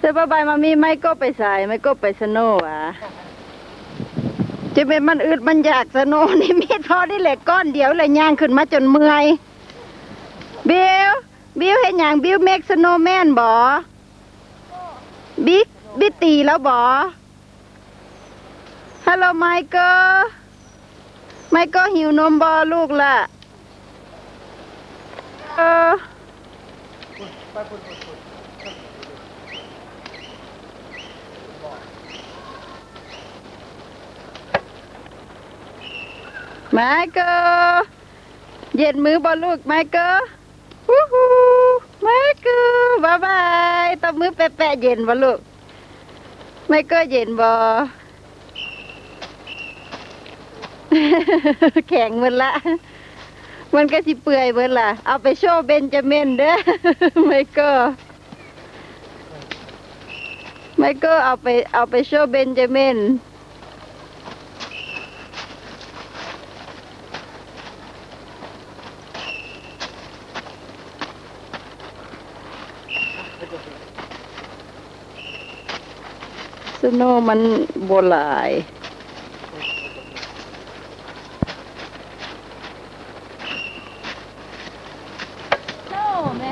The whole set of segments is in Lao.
ເສື້ອຜ້າໃບມາມີ ໄມໂກໄປໃສ? ໄມໂກໄປສະໂນຫວາ? ຈະແມ່ນມັນອຶດມັນຢາກສະໂນນີ້ ມີເທົ່ານີ້ແຫຼະ ກ້ອນດຽວແຫຼະ ຍ່າງຂຶ້ນມາຈົນເມື່ອຍ. ບິວ ບິວເຮັດຫຍັງ? ບິວເມັກສະໂນແມນບໍ? ບິ ບິວຕີລາວບໍ? ຮັລໂຫຼ ໄມໂກ ໄມໂກ ຫິວນົມບໍ່ລູກລະ? ເອີ ໄມໂກ ເຢັນມືບໍ່ລູກ ໄມໂກ? ວູ່ຫູ່ ໄມໂກ ບາຍບາຍ ຕົບມືແປະໆ ເຢັນບໍ່ລູກ? ໄມໂກ ເຢັນບໍ່? ແຂງໝົດລະ ມັນກໍຊິເປື່ອຍເບິດລະ. ເອົາໄປໂຊເບັນຈາມິນເດີ ໄມໂກ ໄມໂກ ເອົາໄປ ເອົາໄປໂຊເບັນຈາມິນ. ສະໂນມັນບໍ່ຫຼາຍ. ໂອ້ແມ່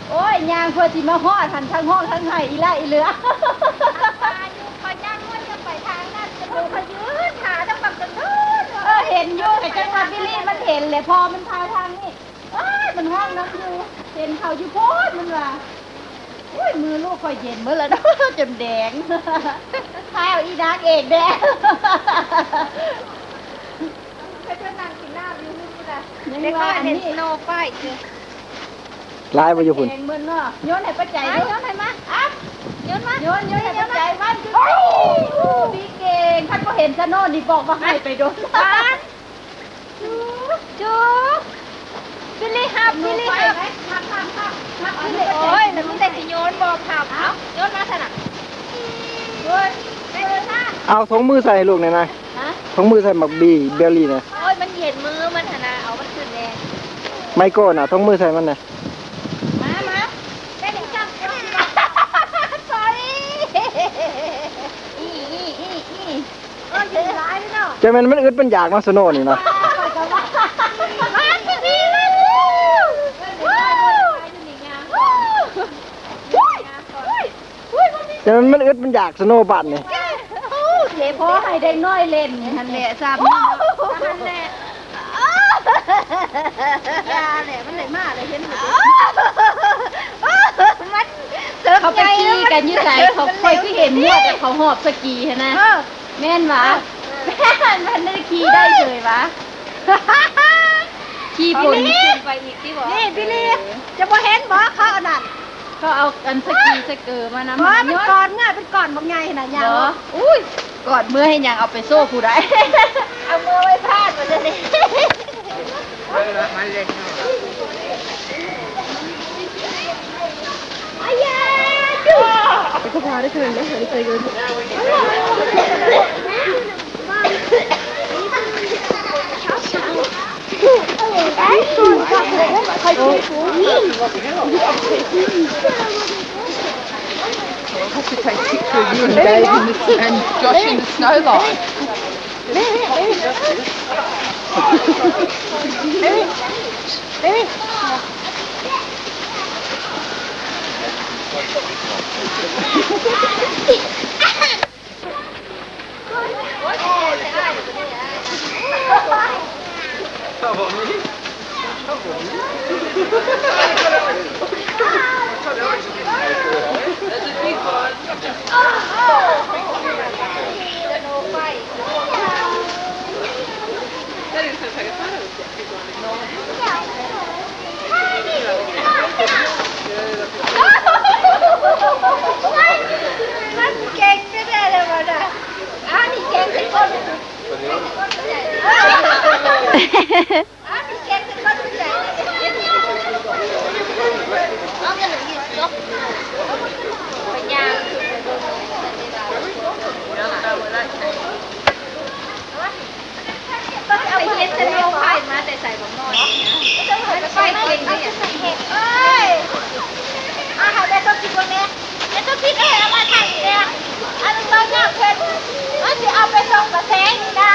ໂອ້ຍ ຍ່າງເພື່ອຊິມາຮອດຫັ້ນ ທັງຮ້ອງທັງໄຫ້ອີຫຼ້າອີເຫຼືອ. ຕາຍຢູ່ ຂ້ອຍຍ່າງມ່ວນຈະໄປທາງນັ້ນ ຈະບໍ່ ຂ້ອຍຢືນຖ້າຕັ້ງບັກດົນໆ. ເອີ ເຫັນຢູ່ ກະຈັ່ງວ່າບິລລີມັນເຫັນແຫຼະ ພໍມັນພາທາງນີ້. ເອີຍ ມັນຮ້ອງນຳຢູ່ ເຫັນເຂົາຢູ່ພຸ້ນ ມັນວ່າ. ໂອ້ຍ ມືລູກຂ້ອຍເຢັນເບິດລະເນາະ ຈົນແດງ ທ້າວອີນາງເອກແດ່. ເຂົາເຈົ້ານັ່ງກິນນ້ຳຢູ່ພຸ້ນລະ ຍັງວ່າອັນນີ້ ເດັກນ້ອຍເຫັນສະໂນໄປຄື ຫຼາຍບໍ່ຢູ່ພຸ້ນ? ແຂງເບິດເນາະ ໂຍນໃຫ້ປ້າໃຈ ໂຍນໃຫ້ມາ ອ່ະ ໂຍນມາ ໂຍນ ໂຍນໃຫ້ປ້າໃຈ ມັນຄື ໂອ້ຍ ບີເກັ່ງ ຄັນບໍ່ເຫັນສະໂນນີ້ບອກວ່າໃຫ້ໄປດົນ. ຈູ ບິລລີຮັບ ບິລລີຮັບ ຮັບ ຮັບ ຮັບ ຮັບ ໂອ້ຍ ແລ້ວມີແຕ່ຊິໂຍນບໍ່ພັບ ເອົ້າ ໂຍນມາຊັ້ນນະ. ໂອ້ຍ ເອົາຖົງມືໃສ່ໃຫ້ລູກແດ່ນາ. ຫະ? ຖົງມືໃສ່ບັກບີ ເບລລີນະ. ໂອ້ຍ ມັນເຢັນມືມັນຫັ້ນນະ ເອົາມັນຂຶ້ນແດ່. ໄມໂກນະ ຖົງມືໃສ່ມັນນະ. ມາ ມາ ໄປຫຼິ້ນກັນ ສອຍ ອີ ອີ ອີ ອີ. ເອີ ຢູ່ຫຼາຍເນາະ ຈະແມ່ນມັນອຶດມັນຢາກເນາະ ສະໂນນີ້ເນາະ. ຈະແມ່ນມັນອຶດມັນຢາກ ສະໂນບາດນີ້. ໂອ້ ເຈັບ ພໍໃຫ້ເດັກນ້ອຍຫຼິ້ນຫັ້ນແຫຼະ ຊ້ຳນັ້ນແຫຼະ. ຢ່າແຫຼະ ມັນໄດ້ມາແລ້ວ ເຫັນຢູ່ ມັນເສີບໃຫຍ່ ເຂົາໄປຂີ່ກັນຢູ່ໃສ? ເຂົາ ຂ້ອຍຄືເຫັນງວດ ແຕ່ເຂົາຫອບສະກີຫັ້ນນະ. ເອີ ແມ່ນຫວາ? ເອີ ແມ່ນ ມັນໄດ້ຂີ່ໄດ້ເສີຍຫວາ? ຂີ່ຝົນຂຶ້ນໄປອີກຕິບໍ? ນີ້ ບິລລີ ຈະບໍ່ເຫັນບໍ ເຂົາອັນນັ້ນ ເຂົາເອົາອັນສະກີສະເກີມານຳ. ບໍ່ ມັນກ້ອນເງືອ ເປັນກ້ອນບັກໃຫຍ່ຫັ້ນນະ ຍ່າງ. ອຸ້ຍ ກ້ອນເມືອເຮັດຫຍັງ ເອົາໄປໂຊຜູ້ໃດ? ເອົາເມືອໄວ້ພາດວ່າຊັ້ນນີ້. I have to take picture of you and Dave and, and Josh in the snow line. ປະແສງນີ້ນະ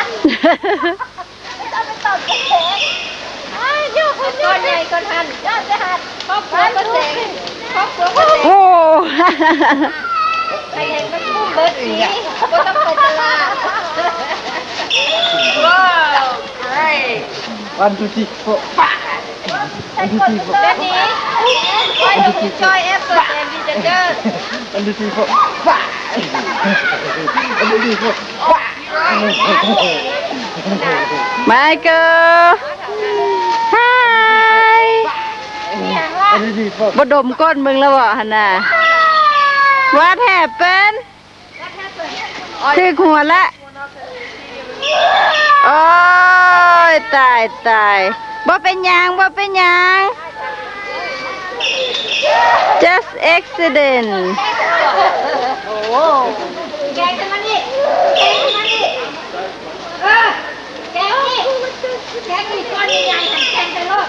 ເຈົ້າໄປຕອບປະແສງ ອ້າຍ ໂຍກຄົນ ກ້ອນໃຫຍ່ກ່ອນຫັ້ນ ຍາດໄປຫາຄອບຄົວປະແສງ ຄອບຄົວປະແສງ ໂອ້ ໃຫ້ເຫັນມັນກຸ້ມເບິດນີ້ ບໍ່ຕ້ອງໄປຕະຫຼາດ ວ້າວ ເກຣັດ One, two, three, four, five. One, two, three, four. Daddy, why don't you join effort and be the nurse? One, two, three, four, five. One, two, three, four, five. ໄມເກີ Hi. One, two, three, four. ບໍ່ດົມກົ້ນເບິ່ງແລ້ວບໍ່ຫັ້ນນະ? What happened? ຖືກຫົວລະ ໂອ້ຍ ຕາຍ ຕາຍ ບໍ່ເປັນຫຍັງ ບໍ່ເປັນຫຍັງ just accident. ໂອ້ ແກະຂຶ້ນມານີ້ ແກະຂຶ້ນມານີ້ ເອີ ແກະນີ້ ແກະນີ້ ກ້ອນໃຫຍ່ໆ ຫັ້ນ ແຂນໄປໂລດ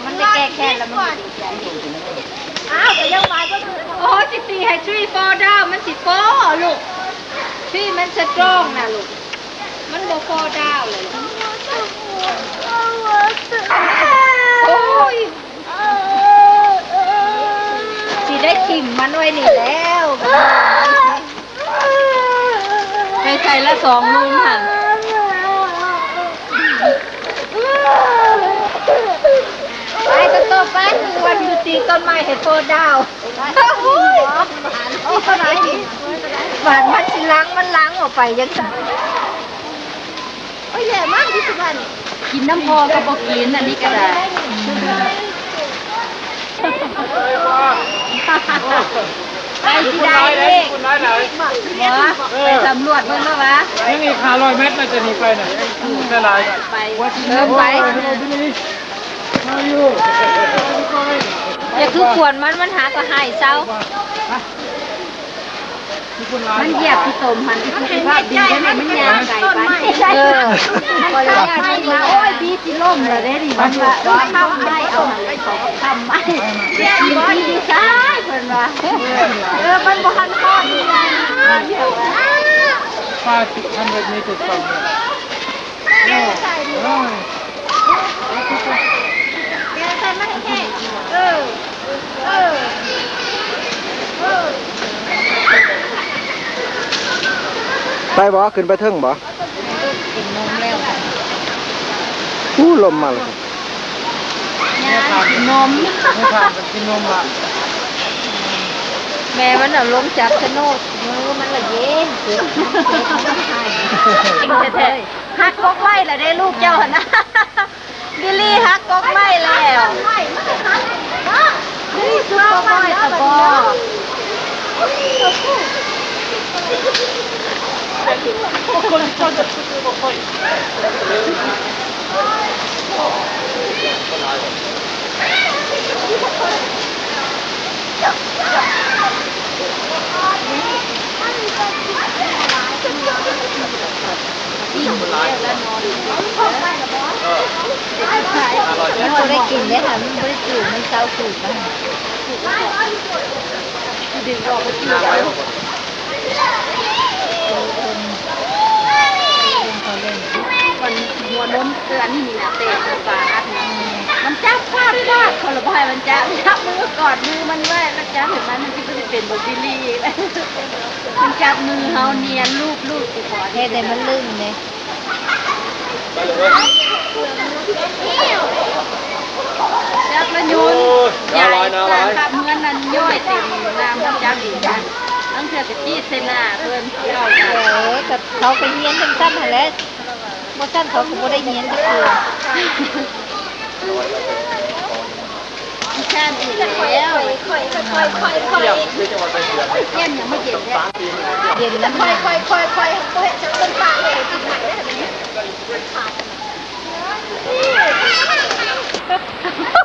ມັນຈະແກ້ແຄ້ນແລ້ວມັນຈະດີໃຈ ອ້າວ ກໍຍັງວ່າຢູ່ ໂອ້ຍ ຊິຕີໃຫ້ three fall down ມັນຊິ fall ລູກ three ມັນ strong ນະລູກ ມັນບໍ່ fall down ເລີຍລູກ ໂອ້ຍ ຊິໄດ້ຖິ້ມມັນໄວ້ນີ້ແລ້ວ. ໄປໃສ່ລະສອງລຸງຫັ້ນ ໄປ ໂຕໂຕ ໄປ ວັນຢູ່ຕີຕົ້ນໄມ້ໃຫ້ໂຟດາວ ໂອ້ຍ ບາດມັນຊິຫຼັງ ມັນຫຼັງອອກໄປຈັ່ງຊັ້ນ. ໂອ້ຍ ແຫຼະມັນທີ່ສຸພັນ ກິນນຳພໍ່ກໍບໍ່ກິນ ອັນນີ້ກໍໄດ້ ໄປຊິໄດ້ອີກ ບໍ່ ໄປສຳຫຼວດເບິ່ງແລ້ວຫວາ ຍັງອີກຫ້າຮ້ອຍແມັດນະຈະໜີໄປນະ ໄດ້ຫຼາຍ ໄປ ເອີ ໄປ ຢ່າຄືກວນມັນ ມັນຫາກໍໃຫ້ເຊົາ. ມັນຢຽບຂີ້ຕົມຫັ້ນ ມັນເຮັດໃຈມັນ ມັນຍ່າງໄກໄປ ເອີ ກໍເລີຍຍ່າງໄປ ໂອ້ຍ ບີຊິລົ້ມແລ້ວເດ້ນີ້ ມັນວ່າ ເອີ ເຂົ້າໄມ້ ເອົາເຂົ້າໄມ້ ບີດີຊາຍ ເພິ່ນວ່າ ເອີ ມັນບໍ່ທັນຮອດ Five hundred meters from here. ໄປບໍ່? ຂຶ້ນໄປເທິງບໍ່? ກິນນົມແລ້ວ ອູ້ ລົມມາແລ້ວ ຍ່າງກິນນົມ ແມ່ມັນເອົາລົງຈັບຊະໂນດ ມືມັນລະເຢັນ ແທ້ໆ. ຫັກກົກໄມ້ລະເດ້ລູກເຈົ້າຫັ້ນນະ ບິລລີຫັກກົກໄມ້ແລ້ວ ບິລລີຊຸກກົກໄມ້ຕະບອກ. ມັນບໍ່ໄດ້ກິນເດ້ ມັນບໍ່ໄດ້ຈູດ ມັນເຊົາຈູດແລ້ວ ດຶງອອກໄປຈູດເອົາ. ມັນຫົວນົມເທື່ອນີ້ນະ ແຕກເທື່ອປາອັດນະ ມັນຈັບຟາດຟາດ ເຂົາລະບໍ່ໃຫ້ມັນຈັບ ຈັບມືກອດມືມັນໄວ້ ແລ້ວຈັບໃຫ້ມັນ ມັນຊິບໍ່ໄດ້ເປັນແບບບິລລີ ມັນຈັບມືເຮົານຽນ ລູບລູບຊິຂໍ ເຮັດໃຫ້ມັນລຶ້ງເດ້. ຈັບລະໂຍນ ໂອ້ຍ ໃຫຍ່ ໜາວຫຼາຍ ໜາວຫຼາຍ ສັງຄະເມືອງນັ້ນຍ້ອຍເຕັມໜ້າ ມັນຈັບອີກ ລາງເທື່ອກໍຈີດໃສ່ໜ້າເພິ່ນ ເວົ້າ ເອີ ກໍເຂົາກໍຮຽນຈັ່ງຊັ້ນຫັ້ນແຫຼະ ບໍ່ຊັ້ນເຂົາກໍບໍ່ໄດ້ຮຽນຈັກເທື່ອ. ຂ້າມອີກແລ້ວ ຂ້ອຍໆໆໆ ແກ້ມຫຍັງມາເຢັນແທ້ ເຢັນນຳ ຂ້ອຍໆໆໆ ບໍ່ເຮັດຈັກຕົ້ນຕາເລີຍ ກິນໃໝ່ໄດ້ແບບນີ້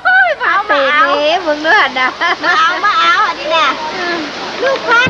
ໂອ້ຍ ມາເອົາ ມາເອົາ ເບິ່ງເດີຫັ້ນນະ ມາເອົາ ມາເອົາ ອັນນີ້ນະ ລູກພັນ.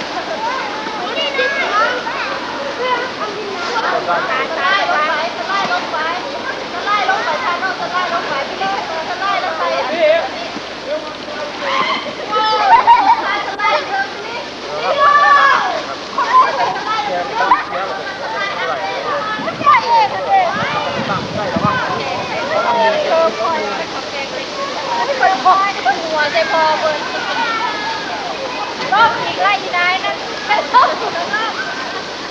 ເອີ ຂ້ອຍ ຂ້ອຍຫົວໃສ່ພໍ່ເບິ່ງ ລອບອີກລະອີນາຍນັ້ນ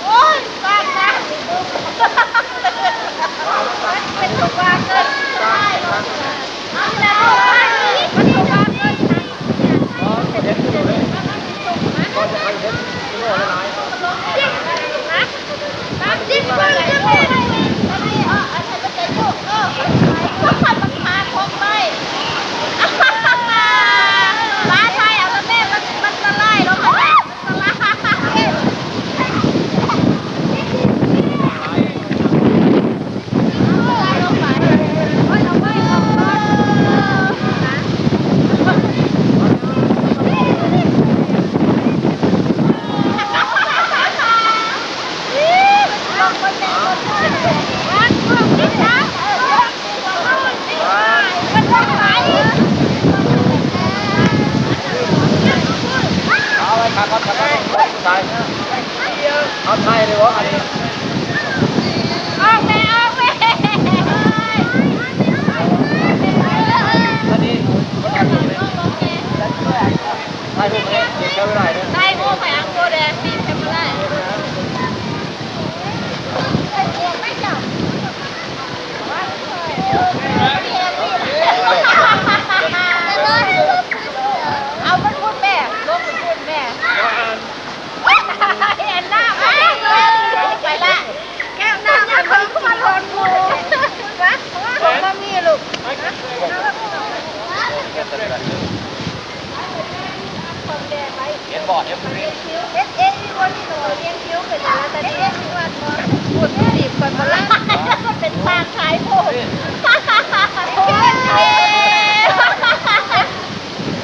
ໂອ້ຍ ປານນັ້ນ ເປັນຕົວວ່າເກີນ ເອົາລະ ມັນຕົວວ່າເກີນ. ເອົາໄວ້ ຂາກ່ອນ ຂາກ່ອນ ເອົາຖ່າຍເລີຍບໍ່ ອັນນີ້ ອອກແມ່ ອອກແມ່ ອັນນີ້ ຖ່າຍຮູບໃຫ້ ເກັບເວລາເດີ ຖ່າຍຮູບໃຫ້ອັງໂກແດ່ ມີແຄມເມາລາ ເອົາມັນພຸ້ນແມ່ ລົງໄປພຸ້ນແມ່ ແອນນາ ໄປລະ ແກ້ວນ້ຳ ອັນນີ້ຄືມັນໂດນໝູ ວະ ບໍ່ມີລູກ ເຫັນບໍ່ ເຫັນບໍ່ ເຮັດເອງຢູ່ບໍ່ນີ້ ໂຕລຽນຄິວເປັນລະຕະເດ ເຮັດເອງຢູ່ວັດບໍ່ ພຸ້ນ ຈີບກ່ອນບໍ່ລະ ເປັນປາກຂາຍໂພດ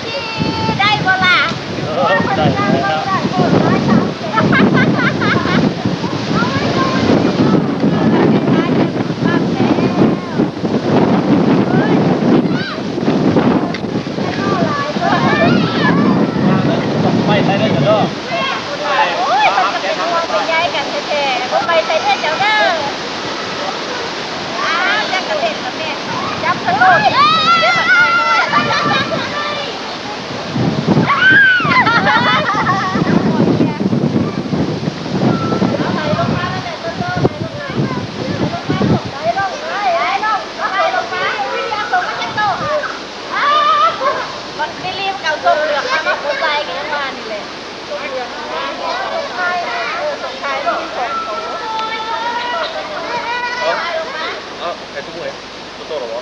ຂີ່ໄດ້ບໍ່ລະ? ເອີ ໄດ້ ໄດ້ ໄດ້ ໄປໃສເດີເຈົ້າເດີ ໂອ້ຍ ມັນກະເປັນຫ່ວງເປັນໃຍກັນແທ້ໆ ບໍ່ໄປໃສເດີເຈົ້າເດີ ອ້າວ ຈັກກະເຫຼັ້ນນຳແມ່ ຈັບສະໂຕ ເກັບບັກນ້ອຍໆ. ມັນມີລີບເອົາສົງເຫຼືອງມາ ມາໂຄດໄລກະຍັງມານີ້ແຫຼະ ສົງເຫຼືອງມາ ສົງໄທ ເອີ ສົງໄທມີສອງໂຕ ເອົາ ເອົາ ໃຫ້ທຸກຄົນເຫັນໂຕໂຕແລ້ວບໍ່?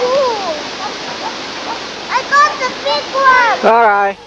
Ooh, I got the big one. All right.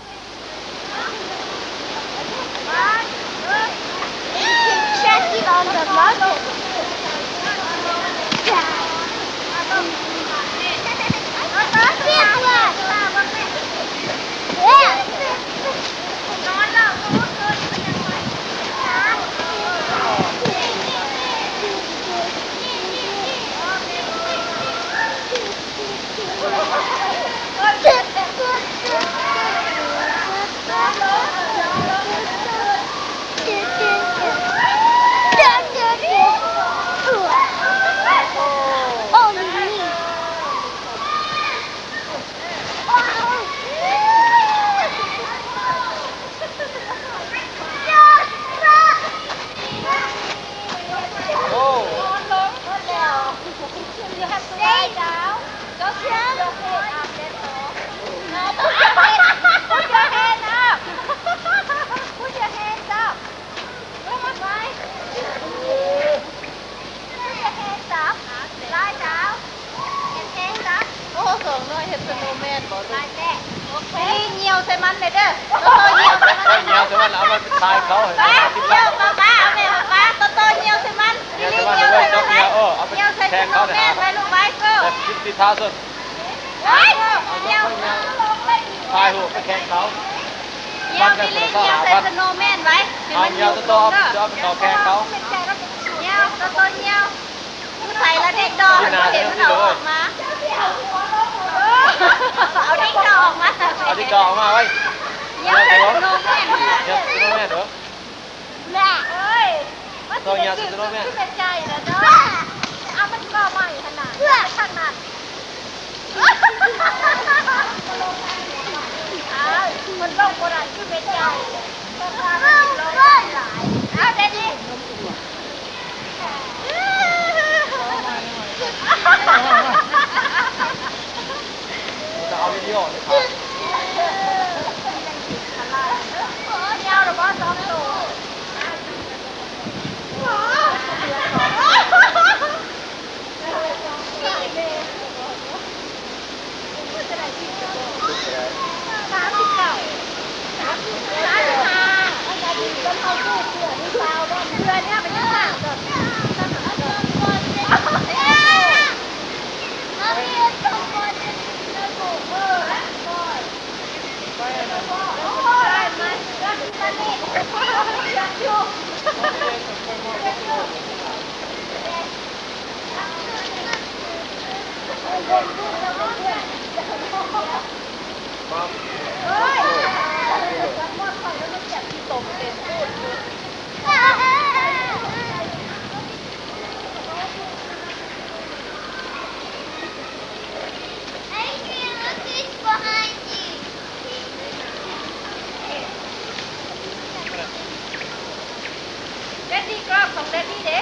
You have to lie down. Just put your head up, that's all. No, put your head, put your hand up. Put your hands up. Put your hands up. Lie down. Hands up. ໂອ້ ສອງນ້ອຍເຮັດສະໂນແມນບໍ່ລູກ? ໄລ່ແຕະ ໂອເຄ ນີ້ຍ່ຽວໃສ່ມັນເດີ ໂຕໂຕຍ່ຽວໃສ່ມັນ ໂຕໂຕຍ່ຽວໃສ່ມັນ ເອົາມາຖ່າຍເຂົາ ໄປ ຍ່ຽວປ້າໆ ເອົາແມ່ປ້າໆ ໂຕໂຕຍ່ຽວໃສ່ມັນ ນີ້ ນີ້ຍ່ຽວໃສ່ມັນໄປ ເອີ ເອົາໄປແຂ່ງເຂົາ ຍ່ຽວໃສ່ສະໂນແມນໄປລູກ ໄປ ໂກ ສິບສີ່ເທົ່າສຸດ ໄປ ຍ່ຽວ ຖ່າຍຮູບໄປແຂ່ງເຂົາ ຍ່ຽວ ບິລລີ້ ຍ່ຽວໃສ່ສະໂນແມນໄວ້ ໃຫ້ມັນຢູ່ກົງເດີ ເອົາໂຕໂຕ ເອົາໄປເຂົາແຂ່ງເຂົາ ຍ່ຽວ ໂຕໂຕຍ່ຽວ. ຢູ່ໃສລະເດັກດອກ ບໍ່ເຫັນມັນເອົາອອກມາ ເອົາເດັກດອກອອກມາ ເອົາເດັກດອກອອກມາໄວ້ ຢ່າໃສ່ສະໂນແມນ ຢ່າໃສ່ສະໂນແມນເດີ ເອີຍ ມັນຊິໄດ້ຈື່ນຄືແມ່ໃຫຍ່ລະເນາະ ເອົາມັນກໍໃໝ່ຂະໜາດ ຂະໜາດ ອ້າວ ມັນລົງບໍ່ໄດ້ຄືແມ່ໃຫຍ່ ຕ້ອງວ່າມັນລົງໄດ້ຫຼາຍ ອ້າວ ໄດ້ດີ. ເອົາວິດີໂອນີ້ຖ່າຍ ຍາວແລ້ວບໍ່ສອງໂຕ ແດດດີ້ ກອບຂອງແດດດີ້ເດ້.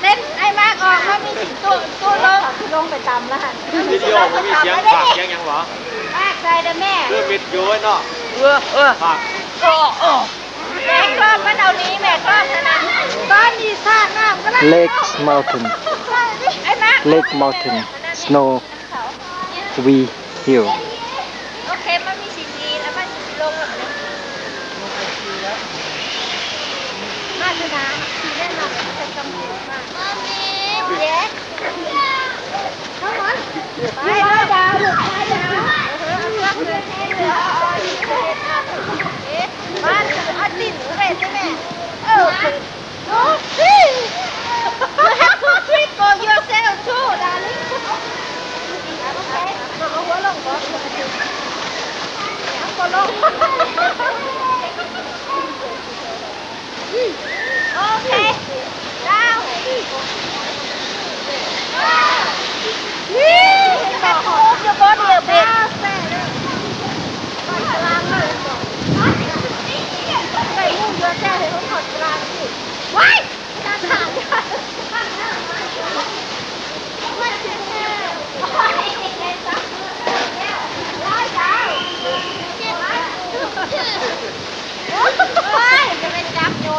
ເຫຼັ້ນໄອ້ມາກອອກມາມີສິງໂຕ ໂຕລົງ ຊິລົງໄປຕຳລະຫັ້ນ. ວິດີໂອບໍ່ມີສຽງພາກສຽງຫຍັງຫວາ? ພາກໃສ່ເດີ້ແມ່. ເອີ ວິດຢູ່ເນາະ. ເອີ ເອີ ພາກ. ເອີ ເອີ ແມ່ຄອບມັນເອົານີ້ ແມ່ຄອບຫັ້ນນະ. ຕອນນີ້ສາດນ້ຳກຳລັງ Lake Mountain. ໄອ້ມາກ Lake Mountain. Snow We Hill. ໂອເຄ ມັນມີສີ ສີແລ້ວມັນຊິລົງແລ້ວ ມາຊະນະ ສີແນ່ນອນ ມັນຈະກຳເນີບມາ. Mommy. Yes. Come on. ໄປ ໄປດາວລູກ ໄປດາວ. ມາ ເອົາຕີນສະເຕຣດໃສ່ແມ່. ເອີ. You have to trick for yourself too, darling. ເອົາຫົວລົງບໍ່? ເອົາບໍ່ລົງ. ໂອເຄ ດາວ. ນີ້ ເຫັນບໍ່? ຢູ່ບົນເຫຼືອເບັດ.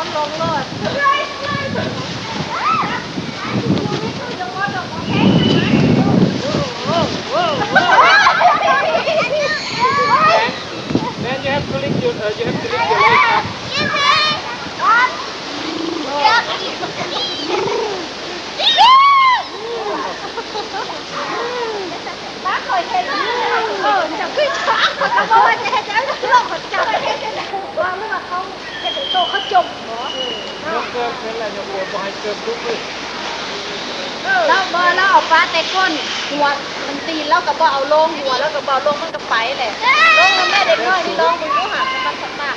ນລົງໂລດ. Then you have to lick your, uh, you have to lick your leg up. ເຈົ້າຄືຈະເອົາ ເຂົາກໍບໍ່ວ່າຈະເຮັດຫຍັງ ເຂົາເຈົ້າວ່າ ຫຼືວ່າເຂົາເຮັດໃຫ້ໂຕເຂົາຈົມບໍ? ຍົກເກີບຂຶ້ນແລ້ວ ຍົກເກີບ ບໍ່ໃຫ້ເກີບຫຼຸດເລີຍ. ລາວບໍ່ ລາວເອົາປາແຕ່ກົ້ນ ຫົວມັນຕີນລາວກໍບໍ່ເອົາລົງ ຫົວລາວກໍບໍ່ເອົາລົງ ມັນກໍໄປແຫຼະ. ລອງນຳແມ່ເດັກນ້ອຍນີ້ ລອງເບິ່ງດູຫາ ມັນສະຕາກ.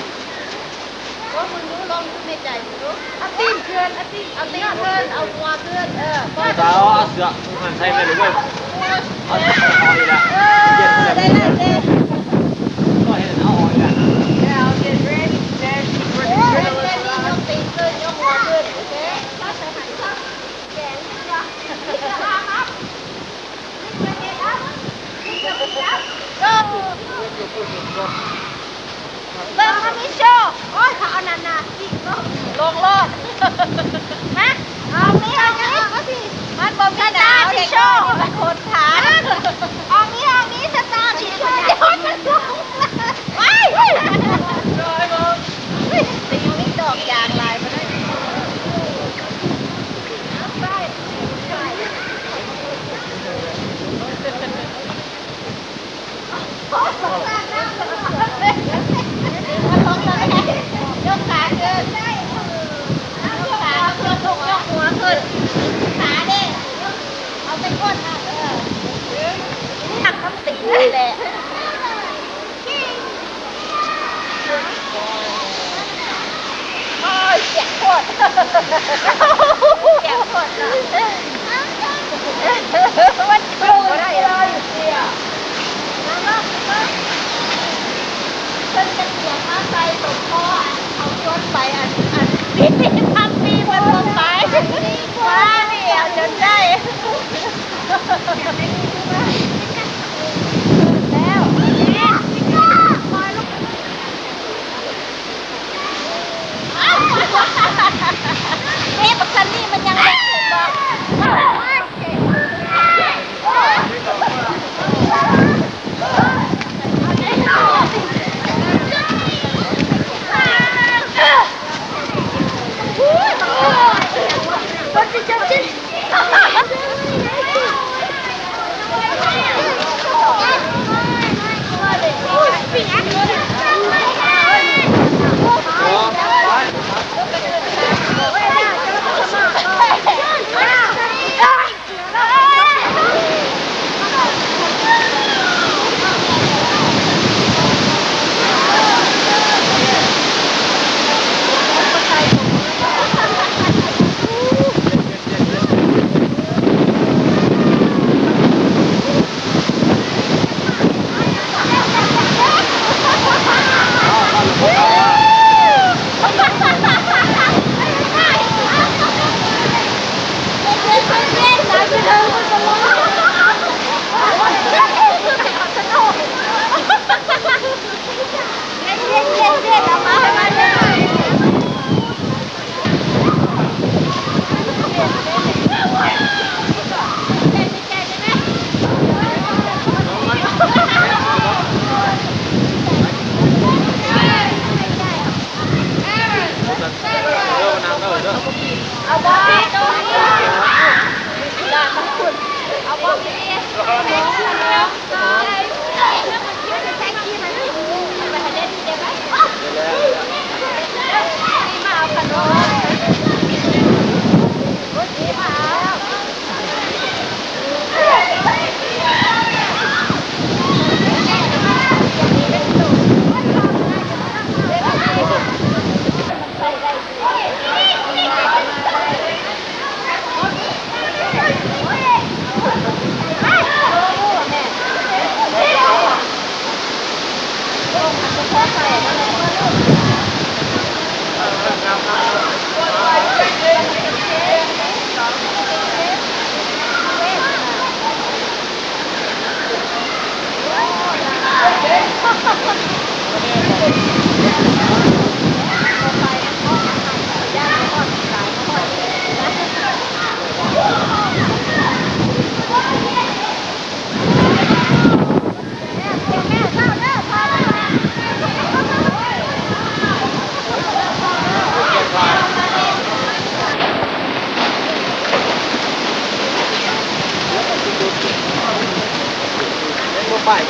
ລອງເບິ່ງດູ ລອງຢູ່ໃນໃຈເບິ່ງດູ. ເອົາຕີນຂຶ້ນ ເອົາຕີນ ເອົາຕີນຂຶ້ນ ເອົາຫົວຂຶ້ນ ເອີ ສາວ ເອົາເສື້ອຜູ້ຫັ້ນໃສ່ໄປເລີຍເວີຍ. ເອົາເສື້ອອອກນີ້ລະ ເອີ ໄດ້ລະ ເອີ ເຮັດເອົາອອກນີ້ລະ ເອົາເຮັດ ready ready ready ຍົກຕີນຂຶ້ນ ຍົກຫົວຂຶ້ນ ໂອເຄ. ເບິ່ງ ມັນມີໂຊ. ໂອ້ຍ ເຂົາເອົາໜ້າໆ ຈິກລົງ ລົງໂລດ. ຮະ ເອົາມີ ເອົາມີ ມັນບໍ່ມີໜາວ ເດັກນ້ອຍນີ້ມັນໂຫດຂາ. ເອົາມີ ເອົາມີ ສະຕາ ຊິຊ່ວຍ ໂອ້ຍ ມັນລົງ ວ້າຍ ໂອ້ຍ ມັນມີດອກຢາງຫຼາຍ ບໍ່ໄດ້. ໂອ້ຍ ສຽງໂພດ ສຽງໂພດເນາະ ມັນຂຶ້ນບໍ່ໄດ້ ມາເບິ່ງ ມາເບິ່ງ ເພິ່ນກະສຽງມາໃສ່ຕົວພໍ່ ອັນເຂົາຊວນໄປ ອັນ ອັນ ທຳປີເພິ່ນບໍ່ໄປ ມານີ້ເອົາຈົນໄດ້. ເອີ ບັກຊັນນີ້ມັນຍັງບໍ່ເຫັນບໍ່? ປ້າຍ